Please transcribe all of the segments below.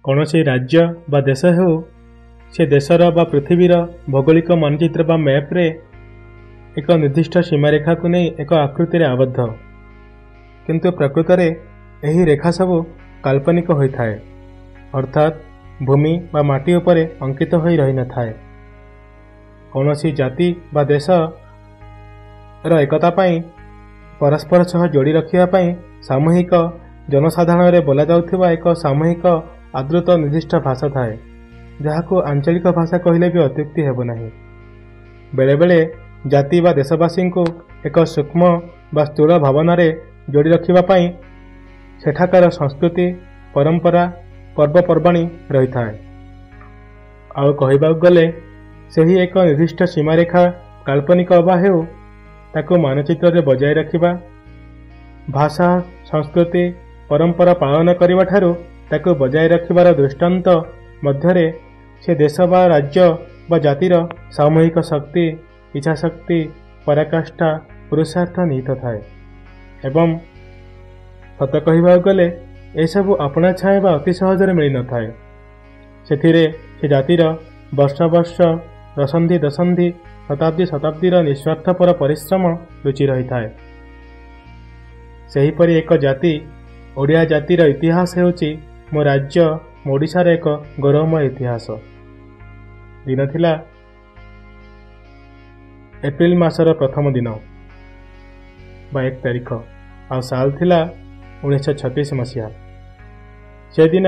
କୌଣସି ରାଜ୍ୟ ବା ଦେଶ ହେଉ, ସେ ଦେଶର ବା ପୃଥିବୀର ଭୌଗୋଳିକ ମାନଚିତ୍ର ବା ମ୍ୟାପ୍ରେ ଏକ ନିର୍ଦ୍ଦିଷ୍ଟ ସୀମାରେଖାକୁ ନେଇ ଏକ ଆକୃତିରେ ଆବଦ୍ଧ। କିନ୍ତୁ ପ୍ରକୃତରେ ଏହି ରେଖା ସବୁ କାଳ୍ପନିକ ହୋଇଥାଏ, ଅର୍ଥାତ୍ ଭୂମି ବା ମାଟି ଉପରେ ଅଙ୍କିତ ହୋଇ ରହିନଥାଏ। କୌଣସି ଜାତି ବା ଦେଶର ଏକତା ପାଇଁ, ପରସ୍ପର ସହ ଯୋଡ଼ି ରଖିବା ପାଇଁ ସାମୂହିକ ଜନସାଧାରଣରେ ବୋଲାଯାଉଥିବା ଏକ ସାମୂହିକ ଆଦୃତ ନିର୍ଦ୍ଦିଷ୍ଟ ଭାଷା ଥାଏ, ଯାହାକୁ ଆଞ୍ଚଳିକ ଭାଷା କହିଲେ ବି ଅତ୍ୟୁକ୍ତି ହେବ ନାହିଁ। ବେଳେବେଳେ ଜାତି ବା ଦେଶବାସୀଙ୍କୁ ଏକ ସୂକ୍ଷ୍ମ ବା ସ୍ଥୂଳ ଭାବନାରେ ଯୋଡ଼ି ରଖିବା ପାଇଁ ସେଠାକାର ସଂସ୍କୃତି, ପରମ୍ପରା, ପର୍ବପର୍ବାଣୀ ରହିଥାଏ। ଆଉ କହିବାକୁ ଗଲେ ସେହି ଏକ ନିର୍ଦ୍ଦିଷ୍ଟ ସୀମାରେଖା କାଳ୍ପନିକ ଅବା ହେଉ, ତାକୁ ମାନଚିତ୍ରରେ ବଜାୟ ରଖିବା, ଭାଷା, ସଂସ୍କୃତି, ପରମ୍ପରା ପାଳନ କରିବା ଠାରୁ ତାକୁ ବଜାୟ ରଖିବାର ଦୃଷ୍ଟାନ୍ତ ମଧ୍ୟରେ ସେ ଦେଶ ବା ରାଜ୍ୟ ବା ଜାତିର ସାମୂହିକ ଶକ୍ତି, ଇଚ୍ଛାଶକ୍ତି, ପରାକାଷ୍ଠା, ପୁରୁଷାର୍ଥ ନିହିତ ଥାଏ। ଏବଂ ସତ କହିବାକୁ ଗଲେ ଏସବୁ ଆପଣା ଛାଏଁ ବା ଅତି ସହଜରେ ମିଳିନଥାଏ। ସେଥିରେ ସେ ଜାତିର ବର୍ଷ ବର୍ଷ, ଦଶନ୍ଧି ଦଶନ୍ଧି, ଶତାବ୍ଦୀ ଶତାବ୍ଦୀର ନିସ୍ୱାର୍ଥପର ପରିଶ୍ରମ ଲୁଚି ରହିଥାଏ। ସେହିପରି ଏକ ଜାତି, ଓଡ଼ିଆ ଜାତିର ଇତିହାସ ହେଉଛି ମୋ ରାଜ୍ୟ ଓଡ଼ିଶାର ଏକ ଗୌରବମୟ ଇତିହାସ। ଦିନ ଥିଲା ଏପ୍ରିଲ ମାସର ପ୍ରଥମ ଦିନ ବା 1 ତାରିଖ, ଆଉ ସାଲ ଥିଲା 1936 ମସିହା। ସେଦିନ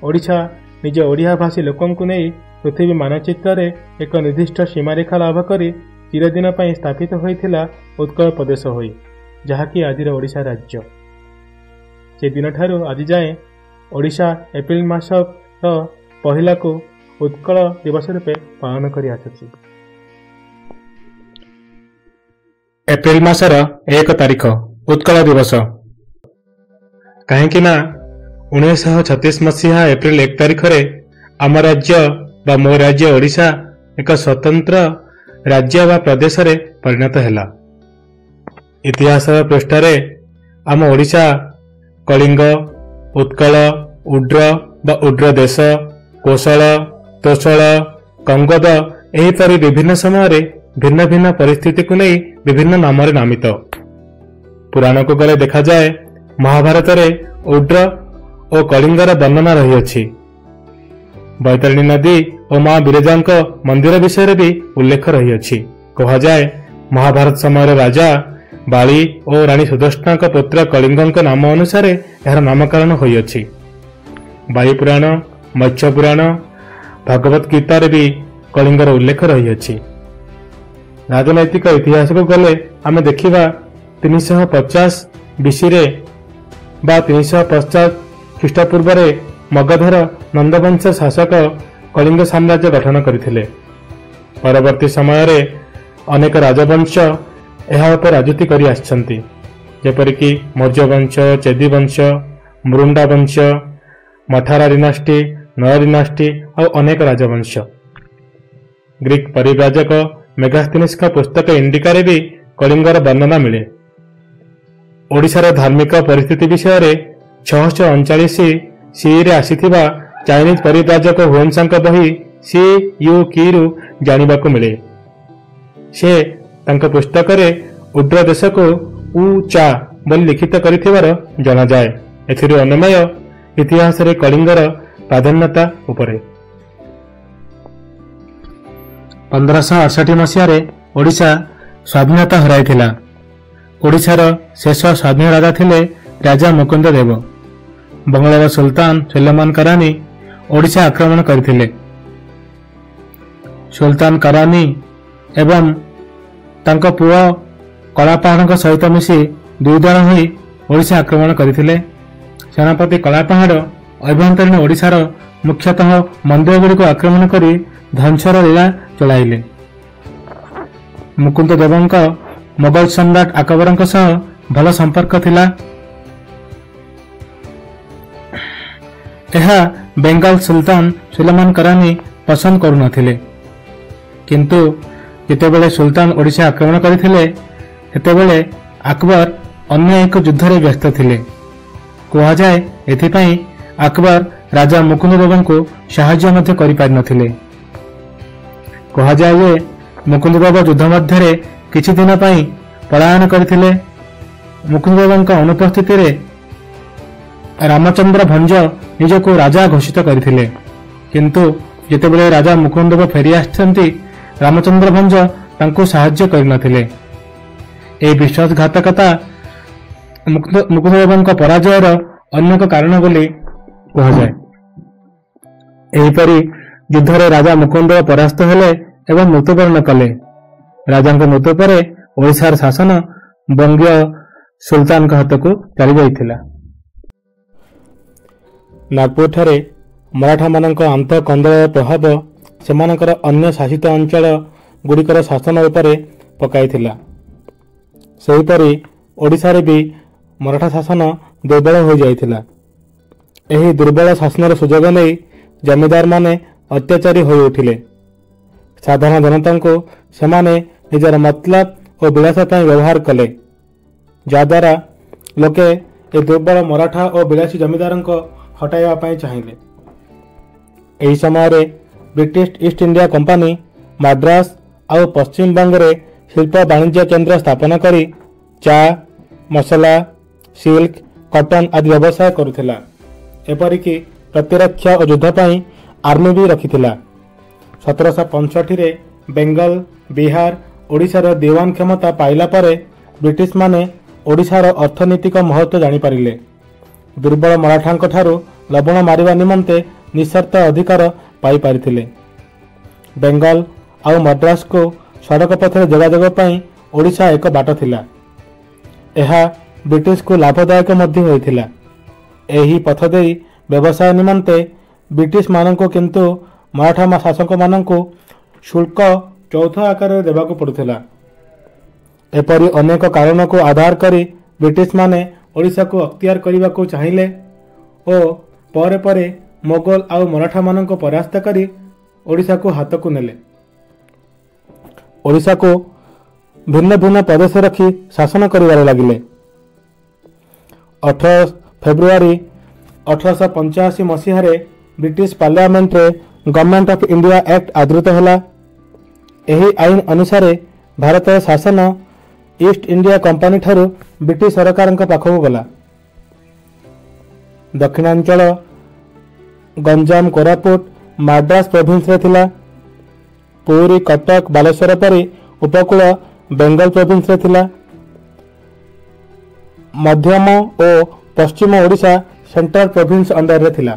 ଓଡ଼ିଶା ନିଜ ଓଡ଼ିଆ ଭାଷୀ ଲୋକଙ୍କୁ ନେଇ ପୃଥିବୀ ମାନଚିତ୍ରରେ ଏକ ନିର୍ଦ୍ଦିଷ୍ଟ ସୀମାରେଖା ଲାଭ କରି ଚିରଦିନ ପାଇଁ ସ୍ଥାପିତ ହୋଇଥିଲା ଉତ୍କଳ ପ୍ରଦେଶ ହୋଇ, ଯାହାକି ଆଜିର ଓଡ଼ିଶା ରାଜ୍ୟ। ସେଦିନଠାରୁ ଆଜି ଯାଏଁ ଓଡ଼ିଶା ଏପ୍ରିଲ ମାସର ପହିଲାକୁ ଉତ୍କଳ ଦିବସ ରୂପେ ପାଳନ କରି ଆସୁଛି। ଏପ୍ରିଲ ମାସର 1 ତାରିଖ ଉତ୍କଳ ଦିବସ। କାହିଁକି ନା 1936 ମସିହା ଏପ୍ରିଲ 1 ତାରିଖରେ ଆମ ରାଜ୍ୟ ବା ମୋ ରାଜ୍ୟ ଓଡ଼ିଶା ଏକ ସ୍ୱତନ୍ତ୍ର ରାଜ୍ୟ ବା ପ୍ରଦେଶରେ ପରିଣତ ହେଲା। ଇତିହାସର ପୃଷ୍ଠାରେ ଆମ ଓଡ଼ିଶା କଳିଙ୍ଗ, ଉତ୍କଳ, ଉଡ୍ର ବା ଉଡ୍ର ଦେଶ, କୋଶଳ, ତୋଷଳ, କଙ୍ଗଦ ଏହିପରି ବିଭିନ୍ନ ସମୟରେ ଭିନ୍ନ ଭିନ୍ନ ପରିସ୍ଥିତିକୁ ନେଇ ବିଭିନ୍ନ ନାମରେ ନାମିତ। ପୁରାଣକୁ ଗଲେ ଦେଖାଯାଏ ମହାଭାରତରେ ଉଡ୍ର ଓ କଳିଙ୍ଗର ବର୍ଣ୍ଣନା ରହିଅଛି। ବୈତରଣୀ ନଦୀ ଓ ମା ବିରଜାଙ୍କ ମନ୍ଦିର ବିଷୟରେ ବି ଉଲ୍ଲେଖ ରହିଅଛି। କୁହାଯାଏ ମହାଭାରତ ସମୟର ରାଜା ବାଳି ଓ ରାଣୀ ସୁଦଷ୍ଣାଙ୍କ ପୁତ୍ର କଳିଙ୍ଗଙ୍କ ନାମ ଅନୁସାରେ ଏହାର ନାମକରଣ ହୋଇଅଛି। ବାୟୁପୁରାଣ, ମତ୍ସ୍ୟ ପୁରାଣ, ଭଗବତ ଗୀତାରେ ବି କଳିଙ୍ଗର ଉଲ୍ଲେଖ ରହିଅଛି। ରାଜନୈତିକ ଇତିହାସକୁ ଗଲେ ଆମେ ଦେଖିବା 350 ବିସିରେ ବା 350 ଖ୍ରୀଷ୍ଟପୂର୍ବରେ ମଗଧର ନନ୍ଦବଂଶ ଶାସକ କଳିଙ୍ଗ ସାମ୍ରାଜ୍ୟ ଗଠନ କରିଥିଲେ। ପରବର୍ତ୍ତୀ ସମୟରେ ଅନେକ ରାଜବଂଶ ଏହା ଉପରେ ରାଜୁତି କରି ଆସିଛନ୍ତି, ଯେପରିକି ମୌର୍ଯ୍ୟବଂଶ, ଚେଦିବଂଶ, ମୃଣ୍ଡା ବଂଶ, ମଠାରା ଡିନାଷ୍ଟି, ନଳ ଡିନାଷ୍ଟି ଆଉ ଅନେକ ରାଜବଂଶ। ଗ୍ରୀକ୍ ପରିବ୍ରାଜକ ମେଗାସ୍ଥିନିସ୍ଙ୍କ ପୁସ୍ତକ ଇଣ୍ଡିକାରେ ବି କଳିଙ୍ଗର ବର୍ଣ୍ଣନା ମିଳେ। ଓଡ଼ିଶାର ଧାର୍ମିକ ପରିସ୍ଥିତି ବିଷୟରେ 639 ସିରେ ଆସିଥିବା ଚାଇନିଜ୍ ପରିବ୍ରାଜକ ହୁଏନ୍ସାଙ୍କ ବହି ସି ୟୁ କିରୁ ଜାଣିବାକୁ ମିଳେ। ସେ ତାଙ୍କ ପୁସ୍ତକରେ ଉଡ୍ର ଦେଶକୁ ଉ ଚା ବୋଲି ଲିଖିତ କରିଥିବାର ଜଣାଯାଏ। ଏଥିରୁ ଅନୁମେୟ ଇତିହାସରେ କଳିଙ୍ଗର ପ୍ରାଧାନ୍ୟତା ଉପରେ। 1568 ମସିହାରେ ଓଡ଼ିଶା ସ୍ୱାଧୀନତା ହରାଇଥିଲା। ଓଡ଼ିଶାର ଶେଷ ସ୍ୱାଧୀନ ରାଜା ଥିଲେ ରାଜା ମୁକୁନ୍ଦ ଦେବ। ବଙ୍ଗଳାର ସୁଲତାନ ସୁଲେମାନ କରାନି ଓଡ଼ିଶା ଆକ୍ରମଣ କରିଥିଲେ। ସୁଲତାନ କରାନି ଏବଂ ତାଙ୍କ ପୁଅ କଳାପାହାଡ଼ଙ୍କ ସହିତ ମିଶି ଦୁଇ ଦଳ ହୋଇ ଓଡ଼ିଶା ଆକ୍ରମଣ କରିଥିଲେ। ସେନାପତି କଳାପାହାଡ଼ ଅଭ୍ୟନ୍ତରୀଣ ଓଡ଼ିଶାର ମୁଖ୍ୟତଃ ମନ୍ଦିରଗୁଡ଼ିକୁ ଆକ୍ରମଣ କରି ଧ୍ୱଂସର ଲୀଳା ଚଳାଇଲେ। ମୁକୁନ୍ଦ ଦେବଙ୍କ ମୋଗଲ ସମ୍ରାଟ ଆକବରଙ୍କ ସହ ଭଲ ସମ୍ପର୍କ ଥିଲା। ଏହା ବେଙ୍ଗାଲ ସୁଲତାନ ସୁଲେମାନ କରାନି ପସନ୍ଦ କରୁନଥିଲେ। କିନ୍ତୁ ଯେତେବେଳେ ସୁଲତାନ ଓଡ଼ିଶା ଆକ୍ରମଣ କରିଥିଲେ, ସେତେବେଳେ ଆକବର ଅନ୍ୟ ଏକ ଯୁଦ୍ଧରେ ବ୍ୟସ୍ତ ଥିଲେ। କୁହାଯାଏ ଏଥିପାଇଁ ଆକବର ରାଜା ମୁକୁନ୍ଦଦେବଙ୍କୁ ସାହାଯ୍ୟ ମଧ୍ୟ କରିପାରିନଥିଲେ। କୁହାଯାଏ ଯେ ମୁକୁନ୍ଦଦେବ ଯୁଦ୍ଧ ମଧ୍ୟରେ କିଛି ଦିନ ପାଇଁ ପଳାୟନ କରିଥିଲେ। ମୁକୁନ୍ଦଦେବଙ୍କ ଅନୁପସ୍ଥିତିରେ ରାମଚନ୍ଦ୍ର ଭଞ୍ଜ ନିଜକୁ ରାଜା ଘୋଷିତ କରିଥିଲେ। କିନ୍ତୁ ଯେତେବେଳେ ରାଜା ମୁକୁନ୍ଦଦେବ ଫେରି ଆସିଛନ୍ତି, ରାମଚନ୍ଦ୍ର ଭଞ୍ଜ ତାଙ୍କୁ ସାହାଯ୍ୟ କରିନଥିଲେ। ଏହି ବିଶ୍ୱାସଘାତକତା ମୁକୁନ୍ଦଦେବଙ୍କ ପରାଜୟର ଅନ୍ୟ ଏକ କାରଣ ବୋଲି କୁହାଯାଏ। ଏହିପରି ଯୁଦ୍ଧରେ ରାଜା ମୁକୁନ୍ଦଦେବ ପରାସ୍ତ ହେଲେ ଏବଂ ମୃତ୍ୟୁବରଣ କଲେ। ରାଜାଙ୍କ ମୃତ୍ୟୁ ପରେ ଓଡ଼ିଶାର ଶାସନ ବଙ୍ଗୀୟ ସୁଲତାନଙ୍କ ହାତକୁ ଚାଲିଯାଇଥିଲା। ନାଗପୁରଠାରେ ମରାଠାମାନଙ୍କ ଆନ୍ତଃକନ୍ଦଳର ପ୍ରଭାବ ସେମାନଙ୍କର ଅନ୍ୟ ଶାସିତ ଅଞ୍ଚଳ ଗୁଡ଼ିକର ଶାସନ ଉପରେ ପକାଇଥିଲା। ସେହିପରି ଓଡ଼ିଶାରେ ବି ମରାଠା ଶାସନ ଦୁର୍ବଳ ହୋଇଯାଇଥିଲା। ଏହି ଦୁର୍ବଳ ଶାସନର ସୁଯୋଗ ନେଇ ଜମିଦାରମାନେ ଅତ୍ୟାଚାରୀ ହୋଇଉଠିଲେ। ସାଧାରଣ ଜନତାଙ୍କୁ ସେମାନେ ନିଜର ମତଲବ ଓ ବିଳାସ ପାଇଁ ବ୍ୟବହାର କଲେ, ଯାହାଦ୍ୱାରା ଲୋକେ ଏ ଦୁର୍ବଳ ମରାଠା ଓ ବିଳାସୀ ଜମିଦାରଙ୍କ ହଟାଇବା ପାଇଁ ଚାହିଁଲେ। ଏହି ସମୟରେ British East India company Madras ଆଉ ପଶ୍ଚିମବଙ୍ଗରେ ଶିଳ୍ପ ବାଣିଜ୍ୟ କେନ୍ଦ୍ର ସ୍ଥାପନ କରି ଚା, ମସଲା, ସିଲ୍କ, କଟନ ଆଦି ବ୍ୟବସାୟ କରୁଥିଲା। ଏପରିକି ପ୍ରତିରକ୍ଷା ଓ ଯୁଦ୍ଧ ପାଇଁ ଆର୍ମି ବି ରଖିଥିଲା। 1765ରେ ବେଙ୍ଗଲ, ବିହାର, ଓଡ଼ିଶାର ଦିୱାନ କ୍ଷମତା ପାଇଲା ପରେ ବ୍ରିଟିଶମାନେ ଓଡ଼ିଶାର ଅର୍ଥନୈତିକ ମହତ୍ତ୍ୱ ଜାଣିପାରିଲେ। ଦୁର୍ବଳ ମରାଠାଙ୍କ ଠାରୁ ଲବଣ ମାରିବା ନିମନ୍ତେ ନିଃସର୍ତ୍ତ ଅଧିକାର ପାଇପାରିଥିଲେ। ବେଙ୍ଗଲ ଆଉ ମଦ୍ରାସକୁ ସଡ଼କ ପଥରେ ଯୋଗାଯୋଗ ପାଇଁ ଓଡ଼ିଶା ଏକ ବାଟ ଥିଲା। ଏହା ବ୍ରିଟିଶକୁ ଲାଭଦାୟକ ମଧ୍ୟ ହୋଇଥିଲା। ଏହି ପଥ ଦେଇ ବ୍ୟବସାୟ ନିମନ୍ତେ ବ୍ରିଟିଶମାନଙ୍କୁ କିନ୍ତୁ ମରାଠା ଶାସକମାନଙ୍କୁ ଶୁଳ୍କ ଚୌଥ ଆକାରରେ ଦେବାକୁ ପଡୁଥିଲା। ଏପରି ଅନେକ କାରଣକୁ ଆଧାର କରି ବ୍ରିଟିଶମାନେ ଓଡ଼ିଶାକୁ ଅକ୍ତିଆର କରିବାକୁ ଚାହିଁଲେ ଓ ପରେ ପରେ ମୋଗଲ ଆଉ ମରାଠାମାନଙ୍କୁ ପରାସ୍ତ କରି ଓଡ଼ିଶାକୁ ହାତକୁ ନେଲେ। ଓଡ଼ିଶାକୁ ଭିନ୍ନ ଭିନ୍ନ ପ୍ରଦେଶ ରଖି ଶାସନ କରିବାରେ ଲାଗିଲେ। 18 ଫେବୃଆରୀ 1885 ମସିହାରେ ବ୍ରିଟିଶ ପାର୍ଲାମେଣ୍ଟରେ ଗଭର୍ଣ୍ଣମେଣ୍ଟ ଅଫ୍ ଇଣ୍ଡିଆ ଆକ୍ଟ ଆଦୃତ ହେଲା। ଏହି ଆଇନ ଅନୁସାରେ ଭାରତର ଶାସନ ଇଷ୍ଟ ଇଣ୍ଡିଆ କମ୍ପାନୀ ଠାରୁ ବ୍ରିଟିଶ ସରକାରଙ୍କ ପାଖକୁ ଗଲା। ଦକ୍ଷିଣାଞ୍ଚଳ ଗଞ୍ଜାମ, କୋରାପୁଟ, ମାଡ୍ରାସ ପ୍ରୋଭିନ୍ସରେ ଥିଲା। ପୁରୀ, କଟକ, ବାଲେଶ୍ୱର ପରି ଉପକୂଳ ବେଙ୍ଗଲ ପ୍ରୋଭିନ୍ସରେ ଥିଲା। ମଧ୍ୟମ ଓ ପଶ୍ଚିମ ଓଡ଼ିଶା ସେଣ୍ଟ୍ରାଲ ପ୍ରୋଭିନ୍ସ ଅଣ୍ଡରରେ ଥିଲା।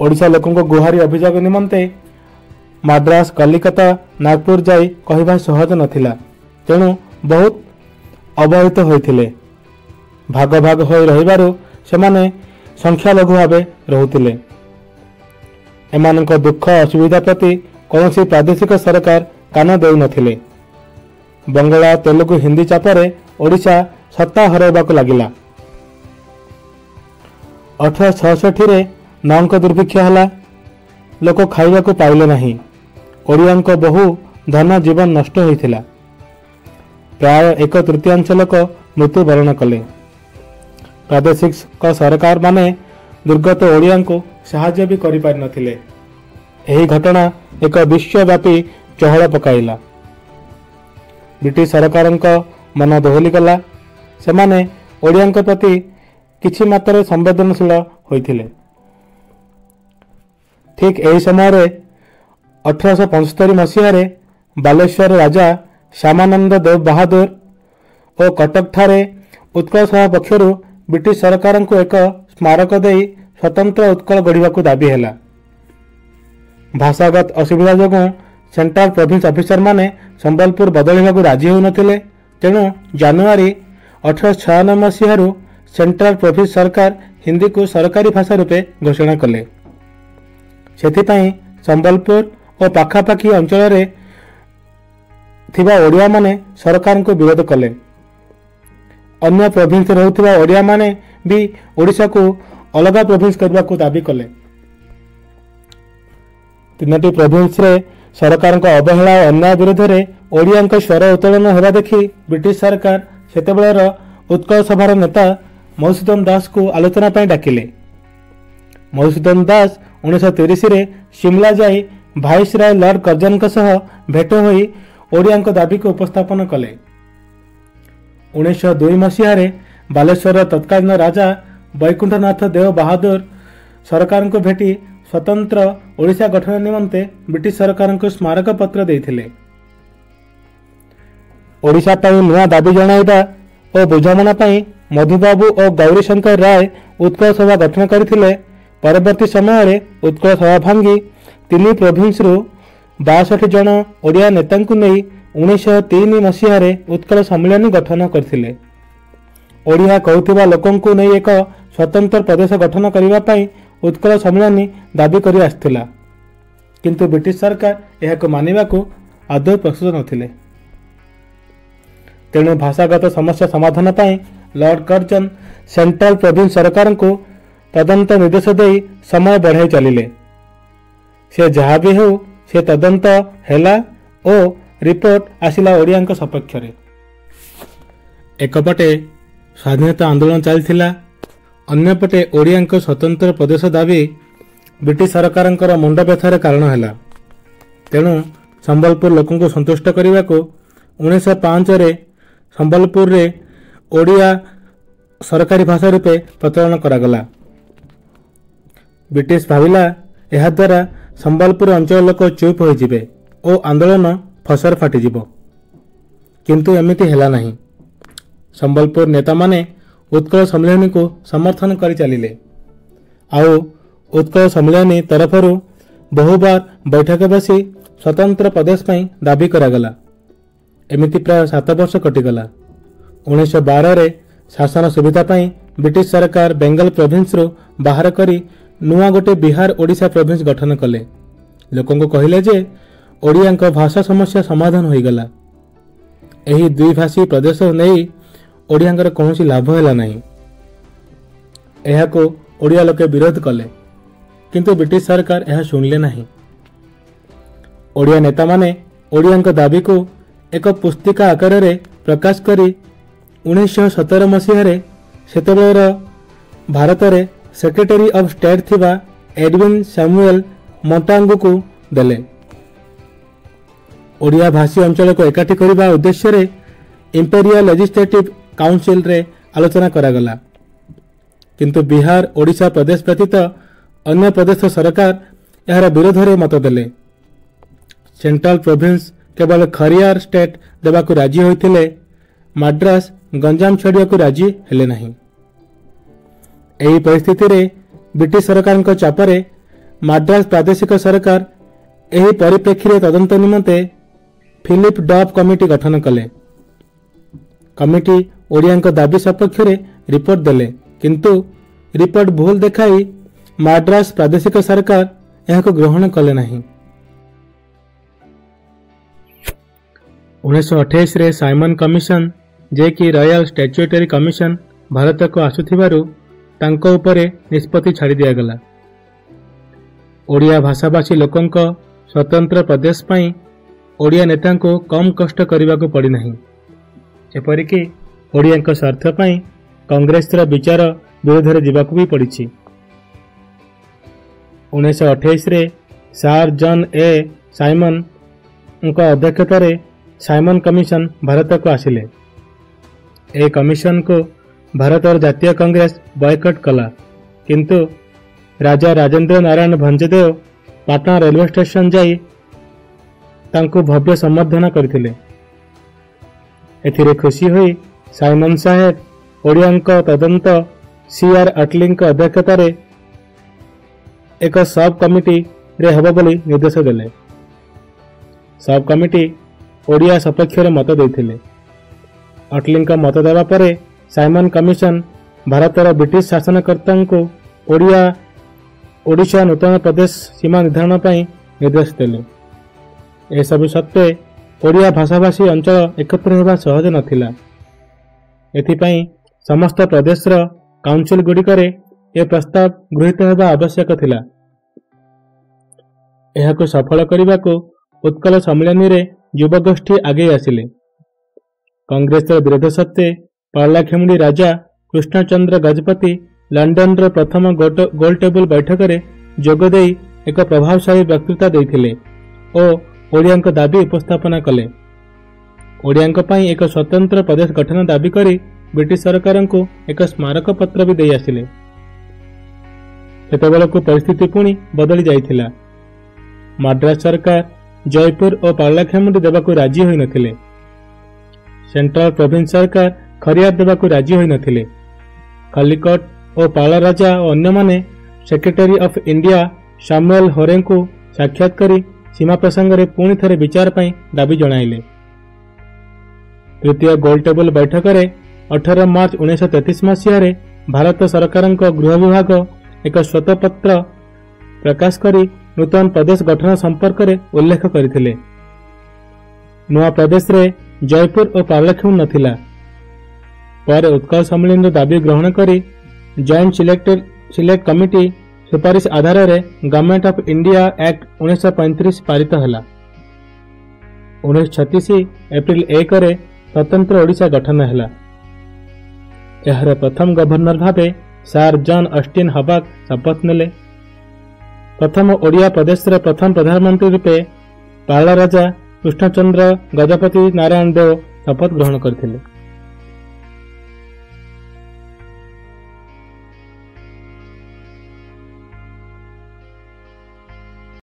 ଓଡ଼ିଶା ଲୋକଙ୍କ ଗୁହାରି ଅଭିଯୋଗ ନିମନ୍ତେ ମାଡ୍ରାସ, କଲିକତା, ନାଗପୁର ଯାଇ କହିବା ସହଜ ନଥିଲା। ତେଣୁ ବହୁତ ଅବହେଳିତ ହୋଇଥିଲେ। ଭାଗ ଭାଗ ହୋଇ ରହିବାରୁ ସେମାନେ ସଂଖ୍ୟାଲଘୁ ଭାବେ ରହୁଥିଲେ। ଏମାନଙ୍କ ଦୁଃଖ ଅସୁବିଧା ପ୍ରତି କୌଣସି ପ୍ରାଦେଶିକ ସରକାର କାନ ଦେଉନଥିଲେ। ବଙ୍ଗଳା, ତେଲୁଗୁ, ହିନ୍ଦୀ ଚାପରେ ଓଡ଼ିଶା ସତ୍ତା ହରାଇବାକୁ ଲାଗିଲା। 1866ରେ ନଅଙ୍କ ଦୁର୍ଭିକ୍ଷ ହେଲା। ଲୋକ ଖାଇବାକୁ ପାଇଲେ ନାହିଁ। ଓଡ଼ିଆଙ୍କ ବହୁ ଧନ ଜୀବନ ନଷ୍ଟ ହୋଇଥିଲା। ପ୍ରାୟ 1/3 ଲୋକ ମୃତ୍ୟୁବରଣ କଲେ। ପ୍ରାଦେଶିକ ସରକାରମାନେ ଦୁର୍ଗତ ଓଡ଼ିଆଙ୍କୁ ସାହାଯ୍ୟ ବି କରିପାରିନଥିଲେ। ଏହି ଘଟଣା ଏକ ବିଶ୍ୱବ୍ୟାପୀ ଚହଳ ପକାଇଲା। ବ୍ରିଟିଶ ସରକାରଙ୍କ ମନ ଦୋହଲିଗଲା। ସେମାନେ ଓଡ଼ିଆଙ୍କ ପ୍ରତି କିଛି ମାତ୍ରାରେ ସମ୍ବେଦନଶୀଳ ହୋଇଥିଲେ। ଠିକ୍ ଏହି ସମୟରେ 1875 ମସିହାରେ ବାଲେଶ୍ୱର ରାଜା ଶ୍ୟାମାନନ୍ଦ ଦେବ ବାହାଦୁର ଓ କଟକଠାରେ ଉତ୍କଳ ସଭା ପକ୍ଷରୁ ବ୍ରିଟିଶ ସରକାରଙ୍କୁ ଏକ ସ୍ମାରକ ଦେଇ ସ୍ୱତନ୍ତ୍ର ଉତ୍କଳ ଗଢ଼ିବାକୁ ଦାବି ହେଲା। ଭାଷାଗତ ଅସୁବିଧା ଯୋଗୁଁ ସେଣ୍ଟ୍ରାଲ ପ୍ରୋଭିନ୍ସ ଅଫିସରମାନେ ସମ୍ବଲପୁର ବଦଳିବାକୁ ରାଜି ହେଉନଥିଲେ। ତେଣୁ ଜାନୁଆରୀ 1896 ମସିହାରୁ ସେଣ୍ଟ୍ରାଲ ପ୍ରୋଭିନ୍ସ ସରକାର ହିନ୍ଦୀକୁ ସରକାରୀ ଭାଷା ରୂପେ ଘୋଷଣା କଲେ। ସେଥିପାଇଁ ସମ୍ବଲପୁର ଓ ପାଖାପାଖି ଅଞ୍ଚଳରେ ଥିବା ଓଡ଼ିଆମାନେ ସରକାରଙ୍କୁ ବିରୋଧ କଲେ। ଅନ୍ୟ ପ୍ରୋଭିନ୍ସରେ ରହୁଥିବା ଓଡ଼ିଆମାନେ ବି ଓଡ଼ିଶାକୁ ଅଲଗା ପ୍ରୋଭିନ୍ସ କରିବାକୁ ଦାବି କଲେ। ତିନୋଟି ପ୍ରୋଭିନ୍ସରେ ସରକାରଙ୍କ ଅବହେଳା ଓ ଅନ୍ୟାୟ ବିରୋଧରେ ଓଡ଼ିଆଙ୍କ ସ୍ୱର ଉତ୍ତୋଳନ ହେବା ଦେଖି ବ୍ରିଟିଶ ସରକାର ସେତେବେଳର ଉତ୍କଳ ସଭାର ନେତା ମଧୁସୂଦନ ଦାସଙ୍କୁ ଆଲୋଚନା ପାଇଁ ଡାକିଲେ। ମଧୁସୂଦନ ଦାସ 1930ରେ ସିମଲା ଯାଇ ଭାଇସରାୟ ଲର୍ଡ କର୍ଜନଙ୍କ ସହ ଭେଟ ହୋଇ ଓଡ଼ିଆଙ୍କ ଦାବିକୁ ଉପସ୍ଥାପନ କଲେ। 1902 ମସିହାରେ ବାଲେଶ୍ୱରର ତତ୍କାଳୀନ ରାଜା ବୈକୁଣ୍ଠନାଥ ଦେଓ ବାହାଦୁର ସରକାରଙ୍କୁ ଭେଟି ସ୍ୱତନ୍ତ୍ର ଓଡ଼ିଶା ଗଠନ ନିମନ୍ତେ ବ୍ରିଟିଶ ସରକାରଙ୍କୁ ସ୍ମାରକପତ୍ର ଦେଇଥିଲେ। ଓଡ଼ିଶା ପାଇଁ ନୂଆ ଦାବି ଜଣାଇବା ଓ ବୁଝାମଣା ପାଇଁ ମଧୁବାବୁ ଓ ଗୌରୀଶଙ୍କର ରାୟ ଉତ୍କଳ ସଭା ଗଠନ କରିଥିଲେ। ପରବର୍ତ୍ତୀ ସମୟରେ ଉତ୍କଳ ସଭା ଭାଙ୍ଗି 3 ପ୍ରୋଭିନ୍ସରୁ 62 ଜଣ ଓଡ଼ିଆ ନେତାଙ୍କୁ ନେଇ 1903 ମସିହାରେ ଉତ୍କଳ ସମ୍ମିଳନୀ ଗଠନ କରିଥିଲେ। ଓଡ଼ିଆ କହୁଥିବା ଲୋକଙ୍କୁ ନେଇ ଏକ ସ୍ୱତନ୍ତ୍ର ପ୍ରଦେଶ ଗଠନ କରିବା ପାଇଁ ଉତ୍କଳ ସମ୍ମିଳନୀ ଦାବି କରି ଆସିଥିଲା, କିନ୍ତୁ ବ୍ରିଟିଶ ସରକାର ଏହାକୁ ମାନିବାକୁ ଆଦୌ ପ୍ରସ୍ତୁତ ନଥିଲେ। ତେଣୁ ଭାଷାଗତ ସମସ୍ୟା ସମାଧାନ ପାଇଁ ଲର୍ଡ କର୍ଜନ ସେଣ୍ଟ୍ରାଲ ପ୍ରୋଭିନ୍ସ ସରକାରଙ୍କୁ ତଦନ୍ତ ନିର୍ଦ୍ଦେଶ ଦେଇ ସମୟ ବଢ଼ାଇ ଚାଲିଲେ। ସେ ଯାହା ବି ହେଉ, ସେ ତଦନ୍ତ ହେଲା ଓ ରିପୋର୍ଟ ଆସିଲା ଓଡ଼ିଆଙ୍କ ସପକ୍ଷରେ। ଏକପଟେ ସ୍ୱାଧୀନତା ଆନ୍ଦୋଳନ ଚାଲିଥିଲା, ଅନ୍ୟପଟେ ଓଡ଼ିଆଙ୍କ ସ୍ୱତନ୍ତ୍ର ପ୍ରଦେଶ ଦାବି ବ୍ରିଟିଶ ସରକାରଙ୍କର ମୁଣ୍ଡ ବ୍ୟଥାର କାରଣ ହେଲା। ତେଣୁ ସମ୍ବଲପୁର ଲୋକଙ୍କୁ ସନ୍ତୁଷ୍ଟ କରିବାକୁ 1905ରେ ସମ୍ବଲପୁରରେ ଓଡ଼ିଆ ସରକାରୀ ଭାଷା ରୂପେ ପ୍ରଚଳନ କରାଗଲା। ବ୍ରିଟିଶ ଭାବିଲା ଏହାଦ୍ୱାରା ସମ୍ବଲପୁର ଅଞ୍ଚଳ ଲୋକ ଚୁପ୍ ହୋଇଯିବେ ଓ ଆନ୍ଦୋଳନ ଫସର ଫାଟିଯିବ, କିନ୍ତୁ ଏମିତି ହେଲା ନାହିଁ। ସମ୍ବଲପୁର ନେତାମାନେ ଉତ୍କଳ ସମ୍ମିଳନୀକୁ ସମର୍ଥନ କରି ଚାଲିଲେ। ଆଉ ଉତ୍କଳ ସମ୍ମିଳନୀ ତରଫରୁ ବହୁବାର ବୈଠକ ବସି ସ୍ୱତନ୍ତ୍ର ପ୍ରଦେଶ ପାଇଁ ଦାବି କରାଗଲା। ଏମିତି ପ୍ରାୟ 7 ବର୍ଷ କଟିଗଲା। 1912ରେ ଶାସନ ସୁବିଧା ପାଇଁ ବ୍ରିଟିଶ ସରକାର ବେଙ୍ଗଲ ପ୍ରୋଭିନ୍ସରୁ ବାହାର କରି ନୂଆ ଗୋଟେ ବିହାର ଓଡ଼ିଶା ପ୍ରୋଭିନ୍ସ ଗଠନ କଲେ। ଲୋକଙ୍କୁ କହିଲେ ଯେ ଓଡ଼ିଆଙ୍କ ଭାଷା ସମସ୍ୟା ସମାଧାନ ହୋଇଗଲା। ଏହି ଦ୍ୱିଭାଷୀ ପ୍ରଦେଶ ନେଇ ଓଡ଼ିଆଙ୍କର କୌଣସି ଲାଭ ହେଲା ନାହିଁ। ଏହାକୁ ଓଡ଼ିଆ ଲୋକେ ବିରୋଧ କଲେ, କିନ୍ତୁ ବ୍ରିଟିଶ ସରକାର ଏହା ଶୁଣିଲେ ନାହିଁ। ଓଡ଼ିଆ ନେତାମାନେ ଓଡ଼ିଆଙ୍କ ଦାବିକୁ ଏକ ପୁସ୍ତିକା ଆକାରରେ ପ୍ରକାଶ କରି 1917 ମସିହାରେ ସେତେବେଳର ଭାରତରେ ସେକ୍ରେଟାରୀ ଅଫ୍ ଷ୍ଟେଟ୍ ଥିବା ଏଡୱିନ୍ ସାମୁଏଲ ମଣ୍ଟାଙ୍ଗୁକୁ ଦେଲେ। ଓଡ଼ିଆ ଭାଷୀ ଅଞ୍ଚଳକୁ ଏକାଠି କରିବା ଉଦ୍ଦେଶ୍ୟରେ ଇମ୍ପେରିଆଲ ଲେଜିସ୍ଲେଟିଭ୍ କାଉନସିଲରେ ଆଲୋଚନା କରାଗଲା, କିନ୍ତୁ ବିହାର ଓଡ଼ିଶା ପ୍ରଦେଶ ବ୍ୟତୀତ ଅନ୍ୟ ପ୍ରଦେଶ ସରକାର ଏହାର ବିରୋଧରେ ମତ ଦେଲେ। ସେଣ୍ଟ୍ରାଲ ପ୍ରୋଭିନ୍ସ କେବଳ ଖରିଆର ଷ୍ଟେଟ୍ ଦେବାକୁ ରାଜି ହୋଇଥିଲେ, ମାଡ୍ରାସ ଗଞ୍ଜାମ ଛାଡ଼ିବାକୁ ରାଜି ହେଲେ ନାହିଁ। ଏହି ପରିସ୍ଥିତିରେ ବ୍ରିଟିଶ ସରକାରଙ୍କ ଚାପରେ ମାଡ୍ରାସ ପ୍ରାଦେଶିକ ସରକାର ଏହି ପରିପ୍ରେକ୍ଷୀରେ ତଦନ୍ତ ନିମନ୍ତେ ଫିଲିପ ଡବ୍ କମିଟି ଗଠନ କଲେ। କମିଟି ଓଡ଼ିଆଙ୍କ ଦାବି ସପକ୍ଷରେ ରିପୋର୍ଟ ଦେଲେ, କିନ୍ତୁ ରିପୋର୍ଟ ଭୁଲ ଦେଖାଇ ମାଡ୍ରାସ ପ୍ରାଦେଶିକ ସରକାର ଏହାକୁ ଗ୍ରହଣ କଲେ ନାହିଁ। 1928ରେ ସାଇମନ କମିଶନ, ଯିଏକି ରୟାଲ ଷ୍ଟାଚ୍ୟୁଟରୀ କମିଶନ, ଭାରତକୁ ଆସୁଥିବାରୁ ତାଙ୍କ ଉପରେ ନିଷ୍ପତ୍ତି ଛାଡ଼ି ଦିଆଗଲା। ଓଡ଼ିଆ ଭାଷାଭାଷୀ ଲୋକଙ୍କ ସ୍ୱତନ୍ତ୍ର ପ୍ରଦେଶ ପାଇଁ ଓଡ଼ିଆ ନେତାଙ୍କୁ କମ୍ କଷ୍ଟ କରିବାକୁ ପଡ଼ିନାହିଁ। ଏପରିକି ଓଡ଼ିଆଙ୍କ ସ୍ୱାର୍ଥ ପାଇଁ କଂଗ୍ରେସର ବିଚାର ବିରୋଧରେ ଯିବାକୁ ବି ପଡ଼ିଛି। 1928ରେ ସାର୍ ଜନ୍ ଏ ସାଇମନଙ୍କ ଅଧ୍ୟକ୍ଷତାରେ ସାଇମନ କମିଶନ ଭାରତକୁ ଆସିଲେ। ଏ କମିଶନକୁ ଭାରତର ଜାତୀୟ କଂଗ୍ରେସ ବୟକଟ୍ କଲା, କିନ୍ତୁ ରାଜା ରାଜେନ୍ଦ୍ର ନାରାୟଣ ଭଞ୍ଜଦେଓ ପାଟଣା ରେଲୱେ ଷ୍ଟେସନ ଯାଇ ତାଙ୍କୁ ଭବ୍ୟ ସମ୍ବର୍ଦ୍ଧନା କରିଥିଲେ। ଏଥିରେ ଖୁସି ହୋଇ ସାଇମନ ସାହେବ ଓଡ଼ିଆଙ୍କ ତଦନ୍ତ ସି ଆର୍ ଆଟଲିଙ୍କ ଅଧ୍ୟକ୍ଷତାରେ ଏକ ସବ୍ କମିଟିରେ ହେବ ବୋଲି ନିର୍ଦ୍ଦେଶ ଦେଲେ। ସବ୍ କମିଟି ଓଡ଼ିଆ ସପକ୍ଷରେ ମତ ଦେଇଥିଲେ। ଅଟଲିଙ୍କ ମତ ଦେବା ପରେ ସାଇମନ କମିଶନ ଭାରତର ବ୍ରିଟିଶ ଶାସନକର୍ତ୍ତାଙ୍କୁ ଓଡ଼ିଆ ଓଡ଼ିଶା ନୂତନ ପ୍ରଦେଶ ସୀମା ନିର୍ଦ୍ଧାରଣ ପାଇଁ ନିର୍ଦ୍ଦେଶ ଦେଲେ। ଏସବୁ ସତ୍ତ୍ୱେ ଓଡ଼ିଆ ଭାଷାଭାଷୀ ଅଞ୍ଚଳ ଏକତ୍ର ହେବା ସହଜ ନଥିଲା। ଏଥିପାଇଁ ସମସ୍ତ ପ୍ରଦେଶର କାଉନସିଲ ଗୁଡ଼ିକରେ ଏ ପ୍ରସ୍ତାବ ଗୃହୀତ ହେବା ଆବଶ୍ୟକ ଥିଲା। ଏହାକୁ ସଫଳ କରିବାକୁ ଉତ୍କଳ ସମ୍ମିଳନୀରେ ଯୁବଗୋଷ୍ଠୀ ଆଗେଇ ଆସିଲେ। କଂଗ୍ରେସର ବିରୋଧ ସତ୍ତ୍ୱେ ପାରଳାଖେମୁଣ୍ଡି ରାଜା କୃଷ୍ଣଚନ୍ଦ୍ର ଗଜପତି ଲଣ୍ଡନର ପ୍ରଥମ ଗୋଲ ଟେବୁଲ ବୈଠକରେ ଯୋଗଦେଇ ଏକ ପ୍ରଭାବଶାଳୀ ବକ୍ତୃତା ଦେଇଥିଲେ ଓ ଓଡ଼ିଆଙ୍କ ଦାବି ଉପସ୍ଥାପନା କଲେ। ଓଡ଼ିଆଙ୍କ ପାଇଁ ଏକ ସ୍ୱତନ୍ତ୍ର ପ୍ରଦେଶ ଗଠନ ଦାବି କରି ବ୍ରିଟିଶ ସରକାରଙ୍କୁ ଏକ ସ୍ମାରକପତ୍ର ବି ଦେଇ ଆସିଲେ। ସେତେବେଳକୁ ପରିସ୍ଥିତି ପୁଣି ବଦଳି ଯାଇଥିଲା। ମାଡ୍ରାସ ସରକାର ଜୟପୁର ଓ ପାରଳାଖେମୁଣ୍ଡି ଦେବାକୁ ରାଜି ହୋଇନଥିଲେ। ସେଣ୍ଟ୍ରାଲ ପ୍ରୋଭିନ୍ସ ସରକାର ଖରିଆର ଦେବାକୁ ରାଜି ହୋଇନଥିଲେ। ଖଲିକଟ ଓ ପାଳ ରାଜା ଓ ଅନ୍ୟମାନେ ସେକ୍ରେଟାରୀ ଅଫ୍ ଇଣ୍ଡିଆ ସାମୁଏଲ ହୋରେଙ୍କୁ ସାକ୍ଷାତ କରି ସୀମା ପ୍ରସଙ୍ଗରେ ପୁଣି ଥରେ ବିଚାର ପାଇଁ ଦାବି ଜଣାଇଲେ। ତୃତୀୟ ଗୋଲ ଟେବୁଲ ବୈଠକରେ 18 ମାର୍ଚ୍ଚ 1933 ମସିହାରେ ଭାରତ ସରକାରଙ୍କ ଗୃହ ବିଭାଗ ଏକ ଶ୍ୱେତପତ୍ର ପ୍ରକାଶ କରି ନୂତନ ପ୍ରଦେଶ ଗଠନ ସମ୍ପର୍କରେ ଉଲ୍ଲେଖ କରିଥିଲେ। ନୂଆ ପ୍ରଦେଶରେ ଜୟପୁର ଓ ପାରଳାଖେମୁଣ୍ଡି ନଥିଲା। ପରେ ଉତ୍କଳ ସମ୍ମିଳନୀର ଦାବି ଗ୍ରହଣ କରି ଜଏଣ୍ଟ ସିଲେକ୍ଟ କମିଟି ସୁପାରିଶ ଆଧାରରେ ଗଭର୍ଣ୍ଣମେଣ୍ଟ ଅଫ୍ ଇଣ୍ଡିଆ ଆକ୍ଟ 1935 ପାରିତ ହେଲା। 1936 ଏପ୍ରିଲ 1ରେ ସ୍ୱତନ୍ତ୍ର ଓଡ଼ିଶା ଗଠନ ହେଲା। ଏହାର ପ୍ରଥମ ଗଭର୍ଣ୍ଣର ଭାବେ ସାର୍ ଜନ୍ ଅଷ୍ଟିନ୍ ହବାକ୍ ଶପଥ ନେଲେ। ପ୍ରଥମ ଓଡ଼ିଆ ପ୍ରଦେଶର ପ୍ରଥମ ପ୍ରଧାନମନ୍ତ୍ରୀ ରୂପେ ପାଳ ରାଜା କୃଷ୍ଣଚନ୍ଦ୍ର ଗଜପତି ନାରାୟଣ ଦେଓ ଶପଥ ଗ୍ରହଣ କରିଥିଲେ।